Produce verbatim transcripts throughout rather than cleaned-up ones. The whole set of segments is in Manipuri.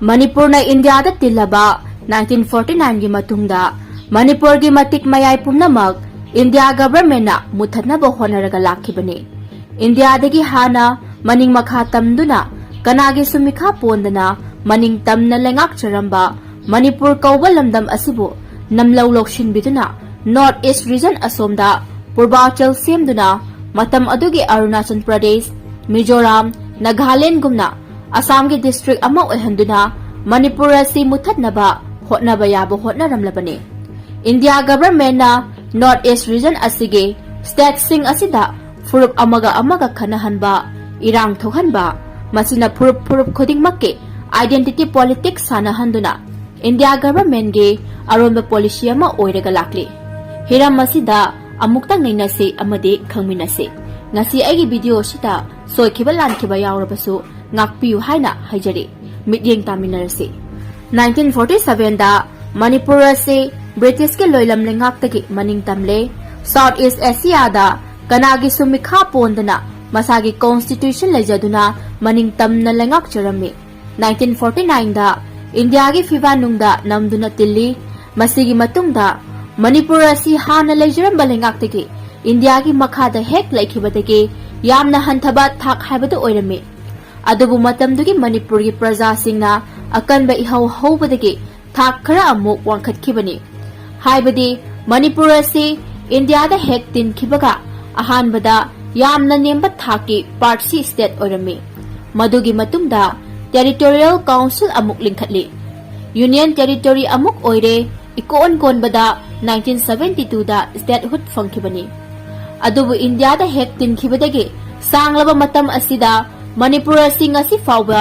ꯃꯅꯤꯄꯨꯔꯅ ꯏꯟꯗꯤꯌꯥꯗ ꯇꯤꯜꯂꯕ nineteen forty nine ꯒꯤ ꯃꯇꯨꯡꯗ ꯃꯅꯤꯄꯨꯔꯒꯤ ꯃꯇꯤꯛ ꯃꯌꯥꯏ ꯄꯨꯝꯅꯃꯛ ꯏꯟꯗꯤꯌꯥ ꯒꯚꯔꯟꯃꯦꯟꯠꯅ ꯃꯨꯠꯊꯠꯅꯕ ꯍꯣꯠꯅꯔꯒ ꯂꯥꯛꯈꯤꯕꯅꯤ꯫ ꯏꯟꯗꯤꯌꯥꯗꯒꯤ ꯍꯥꯟꯅ ꯃꯅꯤꯡ ꯃꯈꯥ ꯇꯝꯗꯨꯅ ꯀꯅꯥꯒꯤꯁꯨ ꯃꯤꯈꯥ ꯄꯣꯟꯗꯅ ꯃꯅꯤꯡ ꯇꯝꯅ ꯂꯩꯉꯥꯛꯆꯔꯝꯕ ꯃꯅꯤꯄꯨꯔ ꯀꯧꯕ ꯂꯝꯗꯝ ꯑꯁꯤꯕꯨ ꯅꯝꯂꯧ ꯂꯧꯁꯤꯟꯕꯤꯗꯨꯅ North East Region ꯑꯁꯣꯝꯗ ꯄꯨꯔꯕꯥꯆꯜ ꯁꯦꯝꯗꯨꯅ ꯃꯇꯝ ꯑꯗꯨꯒꯤ ꯑꯔꯨꯅꯥꯆꯜ ꯄ꯭ꯔꯗꯦꯁ, ꯃꯤꯖꯣꯔꯥꯝ, ꯅꯥꯒꯥꯂꯦꯟꯗꯒꯨꯝꯅ ꯑꯁꯥꯝꯒꯤ ꯗꯤꯁꯇ꯭ꯔꯤꯛ ꯑꯃ ꯑꯣꯏꯍꯟꯗꯨꯅ ꯃꯅꯤꯄꯨꯔ ꯑꯁꯤ ꯃꯨꯠꯊꯠꯅꯕ ꯍꯣꯠꯅꯕ ꯌꯥꯕ ꯍꯣꯠꯅꯔꯝꯂꯕꯅꯤ꯫ ꯏꯟꯗꯤꯌꯥ ꯒꯚꯔꯟꯃꯦꯟꯠꯅ North East Region ꯑꯁꯤꯒꯤ ꯁ꯭ꯇꯦꯠꯁꯤꯡ ꯑꯁꯤꯗ ꯐꯨꯔꯨꯞ ꯑꯃꯒ ꯑꯃꯒ ꯈꯠꯅꯍꯟꯕ, ꯏꯔꯥꯡ ꯊꯣꯛꯍꯟꯕ, ꯃꯁꯤꯅ ꯐꯨꯔꯨꯞ ꯐꯨꯔꯨꯞ ꯈꯨꯗꯤꯡꯃꯛꯀꯤ identity politics ꯁꯥꯟꯅꯍꯟꯗꯨꯅ ꯏꯟꯗꯤꯌꯥ ꯒꯚꯔꯟꯃꯦꯟꯠꯀꯤ ꯑꯔꯣꯟꯕ ꯄꯣꯂꯤꯁꯤ ꯑꯃ ꯑꯣꯏꯔꯒ ꯂꯥꯛꯂꯤ꯫ ꯍꯤꯔꯝ ꯑꯁꯤꯗ ꯑꯃꯨꯛꯇꯪ ꯅꯩꯅꯁꯤ ꯑꯃꯗꯤ ꯈꯪꯃꯤꯟꯅꯁꯤ꯫ ꯉꯁꯤ ꯑꯩꯒꯤ ꯚꯤꯗꯤꯑꯣ ꯑꯁꯤꯗ ꯁꯣꯏꯈꯤꯕ ꯂꯥꯟꯈꯤꯕ ꯌꯥꯎꯔꯕꯁꯨ ꯉꯥꯛꯄꯤꯌꯨ ꯍꯥꯏꯅ ꯍꯥꯏꯖꯔꯤ꯫ ꯃꯤꯠꯌꯦꯡ ꯇꯥꯃꯤꯟꯅꯔꯁꯤ꯫ nineteen forty seven ꯗ ꯃꯅꯤꯄꯨꯔ ꯑꯁꯤ ꯕ꯭ꯔꯤꯇꯤꯁꯀꯤ ꯂꯣꯏꯂꯝ ꯂꯩꯉꯥꯛꯇꯒꯤ ꯃꯅꯤꯡ ꯇꯝꯂꯦ꯫ South East Asia ꯗ ꯀꯅꯥꯒꯤꯁꯨ ꯃꯤꯈꯥ ꯄꯣꯟꯗꯅ ꯃꯁꯥꯒꯤ constitution ꯂꯩꯖꯗꯨꯅ ꯃꯅꯤꯡ ꯇꯝꯅ ꯂꯩꯉꯥꯛꯆꯔꯝꯃꯤ꯫ nineteen forty nine ꯗ ꯏꯟꯗꯤꯌꯥꯒꯤ ꯐꯤꯕꯥ ꯅꯨꯡꯗ ꯅꯝꯗꯨꯅ ꯇꯤꯜꯂꯤ꯫ ꯃꯁꯤꯒꯤ ꯃꯇꯨꯡꯗ ꯃꯅꯤꯄꯨꯔ ꯑꯁꯤ ꯍꯥꯟꯅ ꯂꯩꯖꯔꯝꯕ ꯂꯩꯉꯥꯛꯇꯒꯤ ꯏꯟꯗꯤꯌꯥꯒꯤ ꯃꯈꯥꯗ ꯍꯦꯛ ꯂꯩꯈꯤꯕꯗꯒꯤ ꯌꯥꯝꯅ ꯍꯟꯊꯕ ꯊꯥꯛ ꯍꯥꯏꯕꯗꯨ ꯑꯣꯏꯔꯝꯃꯤ꯫ ꯑꯗꯨꯕꯨ ꯃꯇꯝꯗꯨꯒꯤ ꯃꯅꯤꯄꯨꯔꯒꯤ ꯄ꯭ꯔꯖꯥꯁꯤꯡꯅ ꯑꯀꯟꯕ ꯏꯍꯧ ꯍꯧꯕꯗꯒꯤ ꯊꯥꯛ ꯈꯔ ꯑꯃꯨꯛ ꯋꯥꯡꯈꯠꯈꯤꯕꯅꯤ꯫ ꯍꯥꯏꯕꯗꯤ ꯃꯅꯤꯄꯨꯔ ꯑꯁꯤ ꯏꯟꯗꯤꯌꯥꯗ ꯍꯦꯛ ꯇꯤꯟꯈꯤꯕꯒ ꯑꯍꯥꯟꯕꯗ ꯌꯥꯝꯅ ꯅꯦꯝꯕ ꯊꯥꯛꯀꯤ ꯄꯥꯔꯁꯤ ꯁ꯭ꯇꯦꯠ ꯑꯣꯏꯔꯝꯃꯤ꯫ ꯃꯗꯨꯒꯤ ꯃꯇꯨꯡꯗ territorial council ꯑꯃꯨꯛ ꯂꯤꯡꯈꯠꯂꯤ꯫ Union territory ꯑꯃꯨꯛ ꯑꯣꯏꯔꯦ꯫ ꯏꯀꯣꯟ ꯀꯣꯟꯕꯗ nineteen seventy two ꯗ statehood ꯐꯪꯈꯤꯕꯅꯤ꯫ ꯑꯗꯨꯕꯨ ꯏꯟꯗꯤꯌꯥꯗ ꯍꯦꯛ ꯇꯤꯟꯈꯤꯕꯗꯒꯤ ꯁꯥꯡꯂꯕ ꯃꯇꯝ ꯑꯁꯤꯗ ꯃꯅꯤꯄꯨꯔ ꯑꯁꯤ ꯉꯁꯤ ꯐꯥꯎꯕ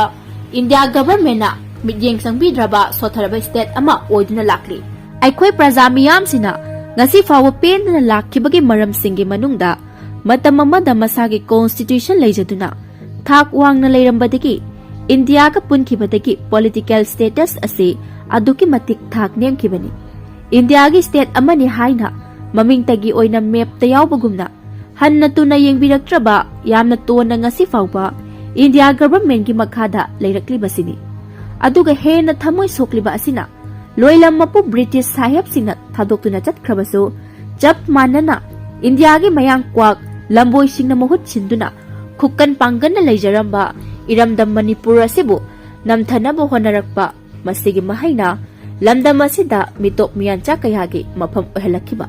ꯏꯟꯗꯤꯌꯥ ꯒꯚꯔꯟꯃꯦꯟꯠꯅ ꯃꯤꯠꯌꯦꯡ ꯆꯪꯕꯤꯗ꯭ꯔꯕ ꯁꯣꯠꯊꯔꯕ ꯁ꯭ꯇꯦꯠ ꯑꯃ ꯑꯣꯏꯗꯨꯅ ꯂꯥꯛꯂꯤ꯫ ꯑꯩꯈꯣꯏ ꯄ꯭ꯔꯖꯥ ꯃꯤꯌꯥꯝꯁꯤꯅ ꯉꯁꯤ ꯐꯥꯎꯕ ꯄꯦꯟꯗꯅ ꯂꯥꯛꯈꯤꯕꯒꯤ ꯃꯔꯝꯁꯤꯡꯒꯤ ꯃꯅꯨꯡꯗ ꯃꯇꯝ ꯑꯃꯗ ꯃꯁꯥꯒꯤ constitution ꯂꯩꯖꯗꯨꯅ ꯊꯥꯛ ꯋꯥꯡꯅ ꯂꯩꯔꯝꯕꯗꯒꯤ ꯏꯟꯗꯤꯌꯥꯒ ꯄꯨꯟꯈꯤꯕꯗꯒꯤ political status ꯑꯁꯤ ꯑꯗꯨꯛꯀꯤ ꯃꯇꯤꯛ ꯊꯥꯛ ꯅꯦꯝꯈꯤꯕꯅꯤ꯫ ꯏꯟꯗꯤꯌꯥꯒꯤ ꯁ꯭ꯇꯦꯠ ꯑꯃꯅꯤ ꯍꯥꯏꯅ ꯃꯃꯤꯡꯇꯒꯤ ꯑꯣꯏꯅ ꯃꯦꯞꯇ ꯌꯥꯎꯕꯒꯨꯝꯅ ꯍꯟꯅ ꯇꯨꯅ ꯌꯦꯡꯕꯤꯔꯛꯇ꯭ꯔꯕ ꯌꯥꯝꯅ ꯇꯣꯟꯅ ꯉꯁꯤ ꯐꯥꯎꯕ ꯏꯟꯗꯤꯌꯥ ꯒꯚꯔꯟꯃꯦꯟꯠꯀꯤ ꯃꯈꯥꯗ ꯂꯩꯔꯛꯂꯤꯕꯁꯤꯅꯤ꯫ ꯑꯗꯨꯒ ꯍꯦꯟꯅ ꯊꯃꯣꯏ ꯁꯣꯛꯂꯤꯕ ꯑꯁꯤꯅ ꯂꯣꯏꯂꯝ ꯃꯄꯨ ꯕ꯭ꯔꯤꯇꯤꯁ ꯁꯥꯍꯦꯕꯁꯤꯡꯅ ꯊꯥꯗꯣꯛꯇꯨꯅ ꯆꯠꯈ꯭ꯔꯕꯁꯨ, ꯆꯞ ꯃꯥꯟꯅꯅ ꯏꯟꯗꯤꯌꯥꯒꯤ ꯃꯌꯥꯡ ꯀ꯭ꯋꯥꯛ ꯂꯝꯕꯣꯏꯁꯤꯡꯅ ꯃꯍꯨꯠ ꯁꯤꯟꯗꯨꯅ ꯈꯨꯛꯀꯟ ꯄꯥꯡꯒꯟꯅ ꯂꯩꯖꯔꯝꯕ ꯏꯔꯝꯗꯝ ꯃꯅꯤꯄꯨꯔ ꯑꯁꯤꯕꯨ ꯅꯝꯊꯅꯕ ꯍꯣꯠꯅꯔꯛꯄ, ꯃꯁꯤꯒꯤ ꯃꯍꯩꯅ ꯂꯝꯗꯝ ꯑꯁꯤꯗ ꯃꯤꯇꯣꯞ ꯃꯤꯌꯥꯟꯆꯥ ꯀꯌꯥꯒꯤ ꯃꯐꯝ ꯑꯣꯏꯍꯜꯂꯛꯈꯤꯕ,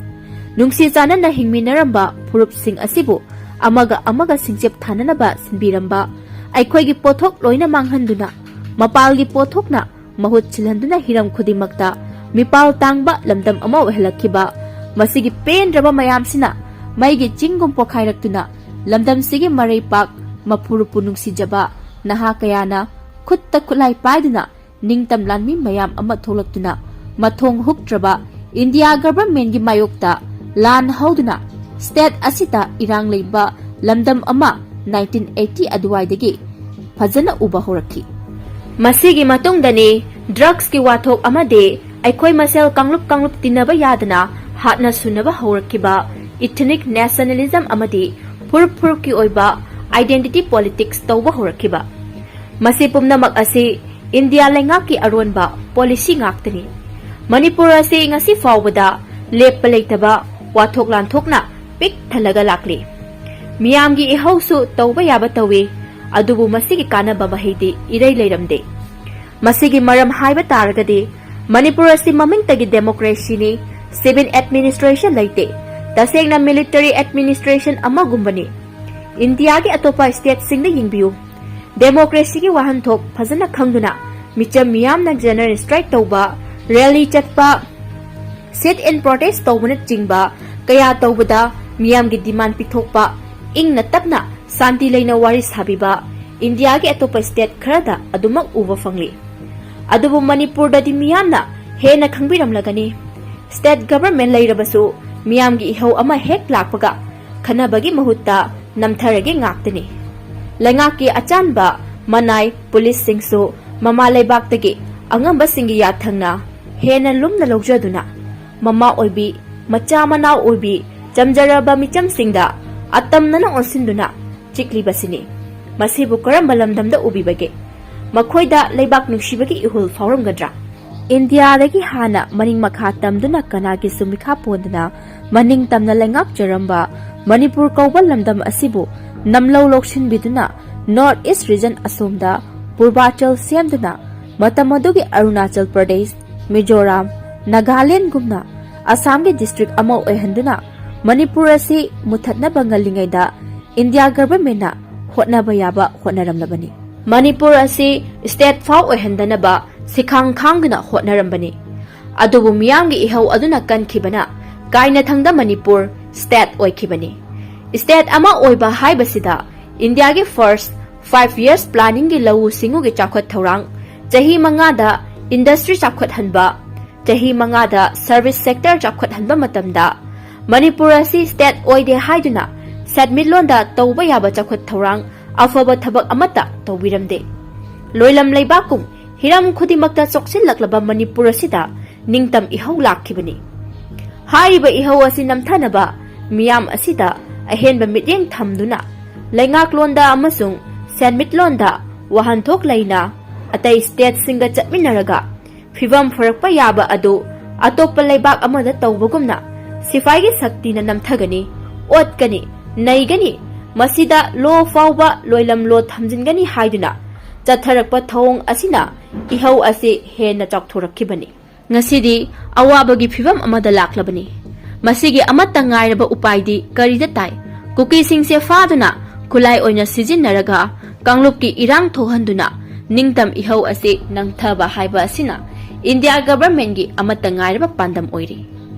ꯅꯨꯡꯁꯤ ꯆꯥꯟꯅꯅ ꯍꯤꯡꯃꯤꯟꯅꯔꯝꯕ ꯐꯨꯔꯨꯞꯁꯤꯡ ꯑꯁꯤꯕꯨ ꯑꯃꯒ ꯑꯃꯒ ꯁꯤꯡꯆꯦꯞ ꯊꯥꯅꯅꯕ ꯁꯤꯟꯕꯤꯔꯝꯕ, ꯑꯩꯈꯣꯏꯒꯤ ꯄꯣꯠꯊꯣꯛ ꯂꯣꯏꯅ ꯃꯥꯡꯍꯟꯗꯨꯅ ꯃꯄꯥꯜꯒꯤ ꯄꯣꯠꯊꯣꯛꯅ ꯃꯍꯨꯠ ꯁꯤꯜꯍꯟꯗꯨꯅ ꯍꯤꯔꯝ ꯈꯨꯗꯤꯡꯃꯛꯇ ꯃꯤꯄꯥꯜ ꯇꯥꯡꯕ ꯂꯝꯗꯝ ꯑꯃ ꯑꯣꯏꯍꯜꯂꯛꯈꯤꯕ, ꯃꯁꯤꯒꯤ ꯄꯦꯟꯗ꯭ꯔꯕ ꯃꯌꯥꯝꯁꯤꯅ ꯃꯩꯒꯤ ꯆꯤꯡꯒꯨꯝ ꯄꯣꯈꯥꯏꯔꯛꯇꯨꯅ ꯂꯝꯗꯝꯁꯤꯒꯤ ꯃꯔꯩꯄꯥꯛ ꯃꯄꯨꯔꯨꯄꯨ ꯅꯨꯡꯁꯤꯖꯕ ꯅꯍꯥ ꯀꯌꯥꯅ ꯈꯨꯠꯇ ꯈꯨꯠꯂꯥꯏ ꯄꯥꯏꯗꯨꯅ ꯅꯤꯡꯇꯝ ꯂꯥꯟꯃꯤ ꯃꯌꯥꯝ ꯑꯃ ꯊꯣꯛꯂꯛꯇꯨꯅ ꯃꯊꯣꯡ ꯍꯨꯛꯇ꯭ꯔꯕ ꯏꯟꯗꯤꯌꯥ ꯒꯚꯔꯟꯃꯦꯟꯒꯤ ꯃꯥꯌꯣꯛꯇ ꯂꯥꯟ ꯍꯧꯗꯨꯅ ꯁ꯭ꯇꯦꯠ ꯑꯁꯤꯗ ꯏꯔꯥꯡ ꯂꯩꯕ ꯂꯝꯗꯝ ꯑꯃ nineteen eighty ꯑꯗꯨꯋꯥꯏꯗꯒꯤ ꯐꯖꯅ ꯎꯕ ꯍꯧꯔꯛꯈꯤ꯫ ꯃꯁꯤꯒꯤ ꯃꯇꯨꯡꯗꯅꯤ ꯗ꯭ꯔꯒꯁꯀꯤ ꯋꯥꯊꯣꯛ ꯑꯃꯗꯤ ꯑꯩꯈꯣꯏ ꯃꯁꯦꯜ ꯀꯥꯡꯂꯨꯞ ꯀꯥꯡꯂꯨꯞ ꯇꯤꯟꯅꯕ ꯌꯥꯗꯅ ꯍꯥꯠꯅ ꯁꯨꯅꯕ ꯍꯧꯔꯛꯈꯤꯕ, ꯏꯊꯅꯤꯛ ꯅꯦꯁꯅꯦꯂꯤꯖꯝ ꯑꯃꯗꯤ ꯐꯨꯔꯨꯞ ꯐꯨꯔꯨꯞꯀꯤ ꯑꯣꯏꯕ ꯑꯥꯏꯗꯦꯟꯇꯤꯇꯤ ꯄꯣꯂꯤꯇꯤꯛꯁ ꯇꯧꯕ ꯍꯧꯔꯛꯈꯤꯕ꯫ ꯃꯁꯤ ꯄꯨꯝꯅꯃꯛ ꯑꯁꯤ ꯏꯟꯗꯤꯌꯥ ꯂꯩꯉꯥꯛꯀꯤ ꯑꯔꯣꯟꯕ ꯄꯣꯂꯤꯁꯤ ꯉꯥꯛꯇꯅꯤ꯫ ꯃꯅꯤꯄꯨꯔ ꯑꯁꯤ ꯉꯁꯤ ꯐꯥꯎꯕꯗ ꯂꯦꯞꯄ ꯂꯩꯇꯕ ꯋꯥꯊꯣꯛ ꯂꯥꯟꯊꯣꯛꯅ ꯄꯤꯛ ꯊꯜꯂꯒ ꯂꯥꯛꯂꯤ꯫ ꯃꯤꯌꯥꯝꯒꯤ ꯏꯍꯧꯁꯨ ꯇꯧꯕ ꯌꯥꯕ ꯇꯧꯏ, ꯑꯗꯨꯕꯨ ꯃꯁꯤꯒꯤ ꯀꯥꯟꯅꯕ ꯃꯍꯩꯗꯤ ꯏꯔꯩ ꯂꯩꯔꯝꯗꯦ꯫ ꯃꯁꯤꯒꯤ ꯃꯔꯝ ꯍꯥꯏꯕ ꯇꯥꯔꯒꯗꯤ, ꯃꯅꯤꯄꯨꯔ ꯑꯁꯤ ꯃꯃꯤꯡꯇꯒꯤ ꯗꯦꯃꯣꯀ꯭ꯔꯦꯁꯤꯅꯤ, ꯁꯤꯚꯤꯜ ꯑꯦꯗꯃꯤꯅꯤꯁꯇ꯭ꯔꯦꯁꯟ ꯂꯩꯇꯦ, ꯇꯁꯦꯡꯅ ꯃꯤꯂꯤꯇꯔꯤ ꯑꯦꯗꯃꯤꯅꯤꯁꯇ꯭ꯔꯦꯁꯟ ꯑꯃꯒꯨꯝꯕꯅꯤ꯫ ꯏꯟꯗꯤꯌꯥꯒꯤ ꯑꯇꯣꯞꯄ ꯁ꯭ꯇꯦꯠꯁꯤꯡꯗ ꯌꯦꯡꯕꯤꯌꯨ꯫ ꯗꯦꯃꯣꯀ꯭ꯔꯦꯁꯤꯒꯤ ꯋꯥꯍꯟꯊꯣꯛ ꯐꯖꯅ ꯈꯪꯗꯨꯅ ꯃꯤꯆꯝ ꯃꯤꯌꯥꯝꯅ ꯖꯦꯅꯔꯦꯜ ꯁ꯭ꯇ꯭ꯔꯥꯏꯛ ꯇꯧꯕ, ꯔꯦꯂꯤ ꯆꯠꯄ, ꯁꯤꯠ ꯏꯟ ꯄ꯭ꯔꯣꯇꯦꯁ ꯇꯧꯕꯅꯆꯤꯡꯕ ꯀꯌꯥ ꯇꯧꯕꯗ ꯃꯤꯌꯥꯝꯒꯤ ꯗꯤꯃꯥꯟ ꯄꯤꯊꯣꯛꯄ, ꯏꯪꯅ ꯇꯞꯅ ꯁꯥꯟꯇꯤ ꯂꯩꯅ ꯋꯥꯔꯤ ꯁꯥꯕꯤꯕ ꯏꯟꯗꯤꯌꯥꯒꯤ ꯑꯇꯣꯞꯄ ꯁ꯭ꯇꯦꯠ ꯈꯔꯗ ꯑꯗꯨꯃꯛ ꯎꯕ ꯐꯪꯂꯤ꯫ ꯑꯗꯨꯕꯨ ꯃꯅꯤꯄꯨꯔꯗꯗꯤ ꯃꯤꯌꯥꯝꯅ ꯍꯦꯟꯅ ꯈꯪꯕꯤꯔꯝꯂꯒꯅꯤ꯫ ꯁ꯭ꯇꯦꯠ ꯒꯚꯔꯟꯃꯦꯟꯠ ꯂꯩꯔꯕꯁꯨ ꯃꯤꯌꯥꯝꯒꯤ ꯏꯍꯧ ꯑꯃ ꯍꯦꯛ ꯂꯥꯛꯄꯒ ꯈꯟꯅꯕꯒꯤ ꯃꯍꯨꯠꯇ ꯅꯝꯊꯔꯒꯦ ꯉꯥꯛꯇꯅꯤ꯫ ꯂꯩꯉꯥꯛꯀꯤ ꯑꯆꯥꯟꯕ ꯃꯅꯥꯏ ꯄꯨꯂꯤꯁꯁꯤꯡꯁꯨ ꯃꯃꯥ ꯂꯩꯕꯥꯛꯇꯒꯤ ꯑꯉꯝꯕꯁꯤꯡꯒꯤ ꯌꯥꯊꯪꯅ ꯍꯦꯟꯅ ꯂꯨꯝꯅ ꯂꯧꯖꯗꯨꯅ ꯃꯃꯥ ꯑꯣꯏꯕꯤ, ꯃꯆꯥ ꯃꯅꯥꯎ ꯑꯣꯏꯕꯤ, ꯆꯝꯖꯔꯕ ꯃꯤꯆꯝꯁꯤꯡꯗ ꯑꯇꯝꯅꯅ ꯑꯣꯟꯁꯤꯟꯗꯨꯅ ꯆꯤꯛꯂꯤꯕꯁꯤꯅꯤ꯫ ꯃꯁꯤꯕꯨ ꯀꯔꯝꯕ ꯂꯝꯗꯝꯗ ꯎꯕꯤꯕꯒꯦ? ꯃꯈꯣꯏꯗ ꯂꯩꯕꯥꯛ ꯅꯨꯡꯁꯤꯕꯒꯤ ꯏꯍꯨꯜ ꯐꯥꯎꯔꯝꯒꯗ꯭ꯔꯥ? ꯏꯟꯗꯤꯌꯥꯗꯒꯤ ꯍꯥꯟꯅ ꯃꯅꯤꯡ ꯃꯈꯥ ꯇꯝꯗꯨꯅ ꯀꯅꯥꯒꯤꯁꯨ ꯃꯤꯈꯥ ꯄꯣꯟꯗꯅ ꯃꯅꯤꯡ ꯇꯝꯅ ꯂꯩꯉꯥꯛꯆꯔꯝꯕ ꯃꯅꯤꯄꯨꯔ ꯀꯧꯕ ꯂꯝꯗꯝ ꯑꯁꯤꯕꯨ ꯅꯝꯂꯧ ꯂꯧꯁꯤꯟꯕꯤꯗꯨꯅ North East Region ꯑꯁꯣꯝꯗ ꯄꯨꯔꯕꯥꯆꯜ ꯁꯦꯝꯗꯨꯅ ꯃꯇꯝ ꯑꯗꯨꯒꯤ ꯑꯔꯨꯅꯥꯆꯜ ꯄ꯭ꯔꯗꯦꯁ, ꯃꯤꯖꯣꯔꯥꯝ, ꯅꯥꯒꯥꯂꯦꯟꯗꯒꯨꯝꯅ ꯑꯁꯥꯝꯒꯤ district ꯑꯃ ꯑꯣꯏꯍꯟꯗꯨꯅ ꯃꯅꯤꯄꯨꯔ ꯑꯁꯤ ꯃꯨꯊꯠꯅꯕ ꯉꯜꯂꯤꯉꯩꯗ ꯏꯟꯗꯤꯌꯥ governmentꯅ ꯍꯣꯠꯅꯕ ꯌꯥꯕ ꯍꯣꯠꯅꯔꯝꯂꯕꯅꯤ꯫ ꯃꯅꯤꯄꯨꯔ ꯑꯁꯤ state ꯐꯥꯎ ꯑꯣꯏꯍꯟꯗꯅꯕ ꯁꯤꯈꯥꯡ ꯈꯥꯡꯗꯨꯅ ꯍꯣꯠꯅꯔꯝꯕꯅꯤ꯫ ꯑꯗꯨꯕꯨ ꯃꯤꯌꯥꯝꯒꯤ ꯏꯍꯧ ꯑꯗꯨꯅ ꯀꯟꯈꯤꯕꯅ ꯀꯥꯏꯅꯊꯪꯗ ꯃꯅꯤꯄꯨꯔ state ꯑꯣꯏꯈꯤꯕꯅꯤ꯫ State ꯑꯃ ꯑꯣꯏꯕ ꯍꯥꯏꯕꯁꯤꯗ ꯏꯟꯗꯤꯌꯥꯒꯤ first five years planningꯒꯤ ꯂꯧꯎ ꯁꯤꯡꯎꯒꯤ ꯆꯥꯎꯈꯠ ꯊꯧꯔꯥꯡ, ꯆꯍꯤ ꯃꯉꯥꯗ industry ꯆꯥꯎꯈꯠꯍꯟꯕ, ꯆꯍꯤ ꯃꯉꯥꯗ service sector ꯆꯥꯎꯈꯠꯍꯟꯕ ꯃꯇꯝꯗ ꯃꯅꯤꯄꯨꯔ ꯑꯁꯤ state ꯑꯣꯏꯗꯦ ꯍꯥꯏꯗꯨꯅ ꯁꯦꯟꯃꯤꯠꯂꯣꯟꯗ ꯇꯧꯕ ꯌꯥꯕ ꯆꯥꯎꯈꯠ ꯊꯧꯔꯥꯡ, ꯑꯐꯕ ꯊꯕꯛ ꯑꯃꯠꯇ ꯇꯧꯕꯤꯔꯝꯗꯦ꯫ ꯂꯣꯏꯂꯝ ꯂꯩꯕꯥꯛꯀꯨꯝ ꯍꯤꯔꯝ ꯈꯨꯗꯤꯡꯃꯛꯇ ꯆꯣꯛꯁꯤꯜꯂꯛꯂꯕ ꯃꯅꯤꯄꯨꯔ ꯑꯁꯤꯗ ꯅꯤꯡꯇꯝ ꯏꯍꯧ ꯂꯥꯛꯈꯤꯕꯅꯤ꯫ ꯍꯥꯏꯔꯤꯕ ꯏꯍꯧ ꯑꯁꯤ ꯅꯝꯊꯅꯕ ꯃꯤꯌꯥꯝ ꯑꯁꯤꯗ ꯑꯍꯦꯟꯕ ꯃꯤꯠꯌꯦꯡ ꯊꯝꯗꯨꯅ ꯂꯩꯉꯥꯛꯂꯣꯟꯗ ꯑꯃꯁꯨꯡ ꯁꯦꯟꯃꯤꯠꯂꯣꯟꯗ ꯋꯥꯍꯟꯊꯣꯛ ꯂꯩꯅ ꯑꯇꯩ stateꯁꯤꯡꯒ ꯆꯠꯃꯤꯟꯅꯔꯒ ꯐꯤꯚꯝ ꯐꯔꯛꯄ ꯌꯥꯕ ꯑꯗꯨ ꯑꯇꯣꯞꯄ ꯂꯩꯕꯥꯛ ꯑꯃꯗ ꯇꯧꯕꯒꯨꯝꯅ ꯁꯤꯐꯥꯏꯒꯤ ꯁꯛꯇꯤꯅ ꯅꯝꯊꯒꯅꯤ, ꯑꯣꯠꯀꯅꯤ, ꯅꯩꯒꯅꯤ, ꯃꯁꯤꯗ ꯂꯣ ꯐꯥꯎꯕ ꯂꯣꯏꯂꯝ ꯂꯣ ꯊꯝꯖꯤꯟꯒꯅꯤ ꯍꯥꯏꯗꯨꯅ ꯆꯠꯊꯔꯛꯄ ꯊꯧꯑꯣꯡ ꯑꯁꯤꯅ ꯏꯍꯧ ꯑꯁꯤ ꯍꯦꯟꯅ ꯆꯥꯎꯊꯣꯔꯛꯈꯤꯕꯅꯤ꯫ ꯉꯁꯤꯗꯤ ꯑꯋꯥꯕꯒꯤ ꯐꯤꯚꯝ ꯑꯃꯗ ꯂꯥꯛꯂꯕꯅꯤ꯫ ꯃꯁꯤꯒꯤ ꯑꯃꯠꯇ ꯉꯥꯏꯔꯕ ꯎꯄꯥꯏꯗꯤ ꯀꯔꯤꯗ ꯇꯥꯏ? ꯀꯨꯀꯤꯁꯤꯡꯁꯦ ꯐꯥꯗꯨꯅ ꯈꯨꯠꯂꯥꯏ ꯑꯣꯏꯅ ꯁꯤꯖꯤꯟꯅꯔꯒ ꯀꯥꯡꯂꯨꯞꯀꯤ ꯏꯔꯥꯡ ꯊꯣꯛꯍꯟꯗꯨꯅ ꯅꯤꯡꯇꯝ ꯏꯍꯧ ꯑꯁꯤ ꯅꯪꯊꯕ ꯍꯥꯏꯕ ꯑꯁꯤꯅ ꯏꯟꯗꯤꯌꯥ governmentꯒꯤ ꯑꯃꯠꯇ ꯉꯥꯏꯔꯕ ꯄꯥꯟꯗꯝ ꯑꯣꯏꯔꯤ꯫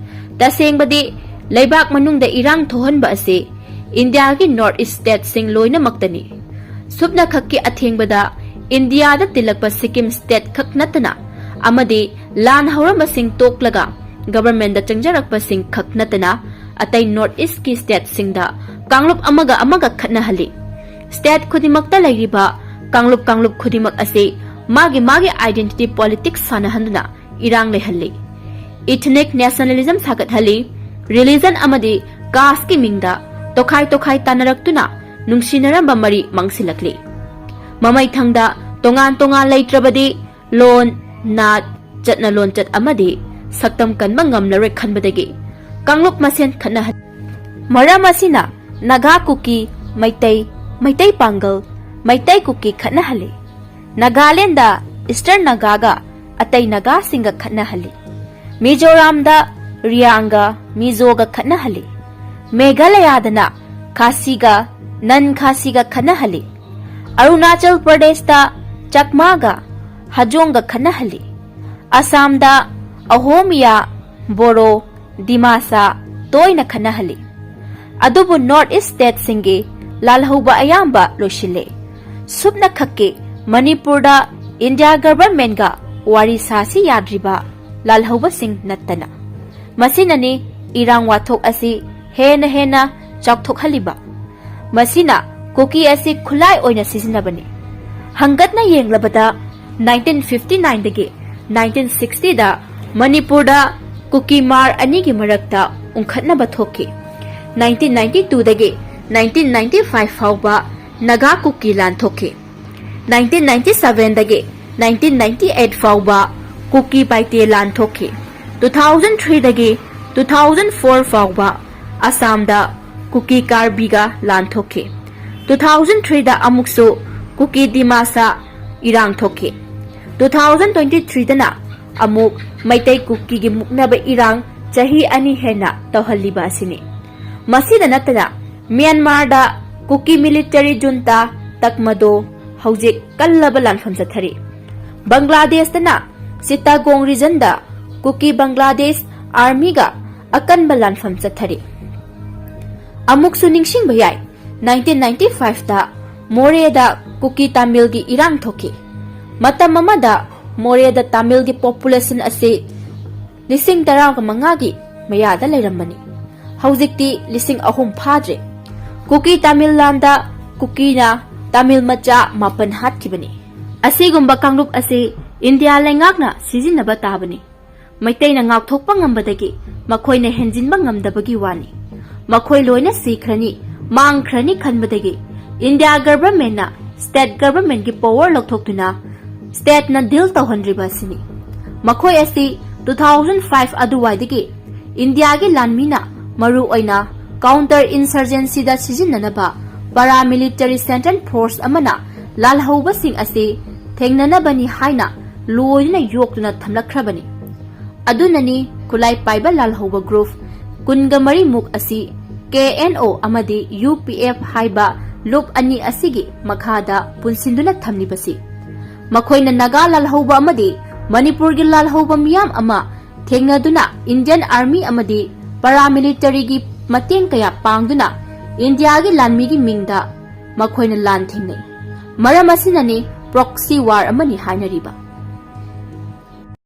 ꯇꯁꯦꯡꯕꯗꯤ ꯂꯩꯕꯥꯛ ꯃꯅꯨꯡꯗ ꯏꯔꯥꯡ ꯊꯣꯛꯍꯟꯕ ꯑꯁꯤ ꯏꯟꯗꯤꯌꯥꯒꯤ North East stateꯁꯤꯡ ꯂꯣꯏꯅꯃꯛꯇꯅꯤ꯫ ꯁꯨꯞꯅꯈꯛꯀꯤ ꯑꯊꯦꯡꯕꯗ ꯏꯟꯗꯤꯌꯥꯗ ꯇꯤꯜꯂꯛꯄ ꯁꯤꯛꯀꯤꯝ state ꯈꯛ ꯅꯠꯇꯅ ꯑꯃꯗꯤ ꯂꯥꯟ ꯍꯧꯔꯝꯕꯁꯤꯡ ꯇꯣꯛꯂꯒ governmentꯗ ꯆꯪꯖꯔꯛꯄꯁꯤꯡ ꯈꯛ ꯅꯠꯇꯅ ꯑꯇꯩ North Eastꯀꯤ stateꯁꯤꯡꯗ ꯀꯥꯡꯂꯨꯞ ꯑꯃꯒ ꯑꯃꯒ ꯈꯠꯅꯍꯜꯂꯤ꯫ State ꯈꯨꯗꯤꯡꯃꯛꯇ ꯂꯩꯔꯤꯕ ꯀꯥꯡꯂꯨꯞ ꯀꯥꯡꯂꯨꯞ ꯈꯨꯗꯤꯡꯃꯛ ꯑꯁꯤ ꯃꯥꯒꯤ ꯃꯥꯒꯤ identity politics ꯁꯥꯟꯅꯍꯟꯗꯨꯅ ꯏꯔꯥꯡ ꯂꯩꯍꯜꯂꯤ꯫ Ethnic nationalism ꯁꯥꯒꯠꯍꯜꯂꯤ꯫ Religion ꯑꯃꯗꯤ casteꯀꯤ ꯃꯤꯡꯗ ꯇꯣꯈꯥꯏ ꯇꯣꯈꯥꯏ ꯇꯥꯅꯔꯛꯇꯨꯅ ꯅꯨꯡꯁꯤꯅꯔꯝꯕ ꯃꯔꯤ ꯃꯥꯡꯁꯤꯜꯂꯛꯂꯤ꯫ ꯃꯃꯩꯊꯪꯗ ꯇꯣꯉꯥꯟ ꯇꯣꯉꯥꯟ ꯂꯩꯇ꯭ꯔꯕꯗꯤ ꯂꯣꯟ, ꯅꯥꯠ, ꯆꯠꯅ ꯂꯣꯟꯆꯠ ꯑꯃꯗꯤ ꯁꯛꯇꯝ ꯀꯟꯕ ꯉꯝꯂꯔꯣꯏ ꯈꯟꯕꯗꯒꯤ ꯀꯥꯡꯂꯨꯞ ꯃꯁꯦꯟ ꯈꯠꯅꯍꯜꯂꯤ꯫ ꯃꯔꯝ ꯑꯁꯤꯅ ꯅꯥꯒꯥ ꯀꯨꯀꯤ, ꯃꯩꯇꯩ, ꯃꯩꯇꯩ ꯄꯥꯡꯒꯜ, ꯃꯩꯇꯩ ꯀꯨꯀꯤ ꯈꯠꯅꯍꯜꯂꯤ꯫ ꯅꯥꯒꯥꯂꯦꯟꯗ ꯏꯁꯇꯔꯟ ꯅꯥꯒꯥꯒ ꯑꯇꯩ ꯅꯥꯒꯥꯁꯤꯡꯒ ꯈꯠꯅꯍꯜꯂꯤ꯫ ꯃꯤꯖꯣꯔꯥꯝꯗ ꯔꯤꯌꯥꯡꯒ ꯃꯤꯖꯣꯒ ꯈꯠꯅꯍꯜꯂꯤ꯫ ꯃꯦꯘꯥꯂꯌꯥꯗꯅ ꯈꯥꯁꯤꯒ ꯅꯟ ꯈꯥꯁꯤꯒ ꯈꯠꯅꯍꯜꯂꯤ꯫ ꯑꯔꯨꯅꯥꯆꯜ ꯄ꯭ꯔꯗꯦꯁꯇ ꯆꯛꯃꯥꯒ ꯍꯖꯣꯡꯒ ꯈꯠꯅꯍꯜꯂꯤ꯫ ꯑꯁꯥꯝꯗ ꯑꯍꯣꯃꯤꯌꯥ, ꯕꯣꯔꯣ, ꯗꯤꯃꯥꯁꯥ ꯇꯣꯏꯅ ꯈꯠꯅꯍꯜꯂꯤ꯫ ꯑꯗꯨꯕꯨ ꯅꯣꯔꯠ ꯏꯁ ꯁ꯭ꯇꯦꯠꯁꯤꯡꯒꯤ ꯂꯥꯜꯍꯧꯕ ꯑꯌꯥꯝꯕ ꯂꯣꯏꯁꯤꯜꯂꯦ꯫ ꯁꯨꯞꯅꯈꯛꯀꯤ ꯃꯅꯤꯄꯨꯔꯗ ꯏꯟꯗꯤꯌꯥ ꯒꯚꯔꯟꯃꯦꯟꯠꯒ ꯋꯥꯔꯤ ꯁꯥꯁꯤ ꯌꯥꯗ꯭ꯔꯤꯕ ꯂꯥꯜꯍꯧꯕꯁꯤꯡ ꯅꯠꯇꯅ꯫ ꯃꯁꯤꯅꯅꯤ ꯏꯔꯥꯡ ꯋꯥꯊꯣꯛ ꯑꯁꯤ ꯍꯦꯟꯅ ꯍꯦꯟꯅ ꯆꯥꯎꯊꯣꯛꯍꯜꯂꯤꯕ꯫ ꯃꯁꯤꯅ ꯀꯨꯀꯤ ꯑꯁꯤ ꯈꯨꯠꯂꯥꯏ ꯑꯣꯏꯅ ꯁꯤꯖꯤꯟꯅꯕꯅꯤ꯫ ꯍꯪꯒꯠꯅ ꯌꯦꯡꯂꯕꯗ nineteen fifty nineꯗꯒꯤ nineteen sixtyꯗ ꯃꯅꯤꯄꯨꯔꯗ ꯀꯨꯀꯤ ꯃꯥꯔ ꯑꯅꯤꯒꯤ ꯃꯔꯛꯇ ꯎꯪꯈꯠꯅꯕ ꯊꯣꯛꯈꯤ꯫ nineteen ninety twoꯗꯒꯤ nineteen ninety five ꯐꯥꯎꯕ ꯅꯥꯒꯥ ꯀꯨꯀꯤ ꯂꯥꯟ ꯊꯣꯛꯈꯤ꯫ nineteen ninety sevenꯗꯒꯤ nineteen ninety eight ꯐꯥꯎꯕ ꯀꯨꯀꯤ ꯄꯥꯏꯇꯦ ꯂꯥꯟ ꯊꯣꯛꯈꯤ꯫ two thousand threeꯗꯒꯤ two thousand four ꯐꯥꯎꯕ ꯑꯁꯥꯝꯗ ꯀꯨꯀꯤ ꯀꯥꯔꯕꯤꯒ ꯂꯥꯟ ꯊꯣꯛꯈꯤ꯫ two thousand threeꯗ ꯑꯃꯨꯛꯁꯨ ꯀꯨꯀꯤ ꯗꯤꯃꯥꯁꯥ ꯏꯔꯥꯡ ꯊꯣꯛꯈꯤ꯫ two thousand twenty threeꯗꯅ ꯑꯃꯨꯛ ꯃꯩꯇꯩ ꯀꯨꯀꯤꯒꯤ ꯃꯨꯛꯅꯕ ꯏꯔꯥꯡ ꯆꯍꯤ ꯑꯅꯤ ꯍꯦꯟꯅ ꯇꯧꯍꯜꯂꯤꯕ ꯑꯁꯤꯅꯤ꯫ ꯃꯁꯤꯗ ꯅꯠꯇꯅ ꯃ꯭ꯌꯥꯟꯃꯥꯔꯗ ꯀꯨꯀꯤ ꯃꯤꯂꯤꯇꯔꯤ ꯖꯨꯟꯇꯥ ꯇꯛꯃꯗꯣ ꯍꯧꯖꯤꯛ ꯀꯜꯂꯕ ꯂꯥꯟꯐꯝ ꯆꯠꯊꯔꯤ꯫ ꯕꯪꯒ꯭ꯂꯥꯗꯦꯁꯇꯅ ꯆꯤꯠꯇꯥꯒꯣꯡ ꯔꯤꯖꯟꯗ ꯀꯨꯀꯤ ꯕꯪꯒ꯭ꯂꯥꯗꯦꯁ ꯑꯥꯔꯃꯤꯒ ꯑꯀꯟꯕ ꯂꯥꯟꯐꯝ ꯆꯠꯊꯔꯤ꯫ ꯑꯃꯨꯛꯁꯨ ꯅꯤꯡꯁꯤꯡꯕ ꯌꯥꯏ, nineteen ninety fiveꯇ ꯃꯣꯔꯦꯗ ꯀꯨꯀꯤ ꯇꯥꯃꯤꯜꯒꯤ ꯏꯔꯥꯡ ꯊꯣꯛꯈꯤ꯫ ꯃꯇꯝ ꯑꯃꯗ ꯃꯣꯔꯦꯗ ꯇꯥꯃꯤꯜꯒꯤ ꯄꯣꯄꯨꯂꯦꯁꯟ ꯑꯁꯤ ꯂꯤꯁꯤꯡ ꯇꯔꯥꯒ ꯃꯉꯥꯒꯤ ꯃꯌꯥꯗ ꯂꯩꯔꯝꯕꯅꯤ꯫ ꯍꯧꯖꯤꯛꯇꯤ ꯂꯤꯁꯤꯡ ꯑꯍꯨꯝ ꯐꯥꯗ꯭ꯔꯦ꯫ ꯀꯨꯀꯤ ꯇꯥꯃꯤꯜ ꯂꯥꯟꯗ ꯀꯨꯀꯤꯅ ꯇꯥꯃꯤꯜ ꯃꯆꯥ ꯃꯥꯄꯟ ꯍꯥꯠꯈꯤꯕꯅꯤ꯫ ꯑꯁꯤꯒꯨꯝꯕ ꯀꯥꯡꯂꯨꯞ ꯑꯁꯤ ꯏꯟꯗꯤꯌꯥ ꯂꯩꯉꯥꯛꯅ ꯁꯤꯖꯤꯟꯅꯕ ꯇꯥꯕꯅꯤ꯫ ꯃꯩꯇꯩꯅ ꯉꯥꯛꯊꯣꯛꯄ ꯉꯝꯕꯗꯒꯤ ꯃꯈꯣꯏꯅ ꯍꯦꯟꯖꯤꯟꯕ ꯉꯝꯗꯕꯒꯤ ꯋꯥꯅꯤ꯫ ꯃꯈꯣꯏ ꯂꯣꯏꯅ ꯁꯤꯈ꯭ꯔꯅꯤ, ꯃꯥꯡꯈ꯭ꯔꯅꯤ ꯈꯟꯕꯗꯒꯤ ꯏꯟꯗꯤꯌꯥ ꯒꯚꯔꯟꯃꯦꯟꯠꯅ state government ꯀꯤ power ꯂꯧꯊꯣꯛꯇꯨꯅ state ꯅ deal ꯇꯧꯍꯟꯗ꯭ꯔꯤꯕ ꯑꯁꯤꯅꯤ꯫ ꯃꯈꯣꯏ ꯑꯁꯤ two thousand five ꯑꯗꯨꯋꯥꯏꯗꯒꯤ ꯏꯟꯗꯤꯌꯥꯒꯤ ꯂꯥꯟꯃꯤꯅ ꯃꯔꯨꯑꯣꯏꯅ counter insurgency ꯗ ꯁꯤꯖꯤꯟꯅꯅꯕ paramilitary central force ꯑꯃꯅ ꯂꯥꯜꯍꯧꯕꯁꯤꯡ ꯑꯁꯤ ꯊꯦꯡꯅꯅꯕꯅꯤ ꯍꯥꯏꯅ ꯂꯣꯏꯗꯨꯅ ꯌꯣꯛꯇꯨꯅ ꯊꯝꯂꯛꯈ꯭ꯔꯕꯅꯤ꯫ ꯑꯗꯨꯅꯅꯤ ꯈꯨꯠꯂꯥꯏ ꯄꯥꯏꯕ ꯂꯥꯜꯍꯧꯕ group ꯀꯨꯟꯒ ꯃꯔꯤ ꯃꯨꯛ ꯑꯁꯤ K N O ꯑꯃꯗꯤ U P F ꯍꯥꯏꯕ ꯂꯨꯞ ꯑꯅꯤ ꯑꯁꯤꯒꯤ ꯃꯈꯥꯗ ꯄꯨꯟꯁꯤꯟꯗꯨꯅ ꯊꯝꯂꯤꯕꯁꯤ꯫ ꯃꯈꯣꯏꯅ ꯅꯥꯒꯥ ꯂꯥꯜꯍꯧꯕ ꯑꯃꯗꯤ ꯃꯅꯤꯄꯨꯔꯒꯤ ꯂꯥꯜꯍꯧꯕ ꯃꯤꯌꯥꯝ ꯑꯃ ꯊꯦꯡꯅꯗꯨꯅ Indian Army ꯑꯃꯗꯤ paramilitary ꯒꯤ ꯃꯇꯦꯡ ꯀꯌꯥ ꯄꯥꯡꯗꯨꯅ ꯏꯟꯗꯤꯌꯥꯒꯤ ꯂꯥꯟꯃꯤꯒꯤ ꯃꯤꯡꯗ ꯃꯈꯣꯏꯅ ꯂꯥꯟ ꯊꯦꯡꯅꯩ꯫ ꯃꯔꯝ ꯑꯁꯤꯅꯅꯤ proxy war ꯑꯃꯅꯤ ꯍꯥꯏꯅꯔꯤꯕ꯫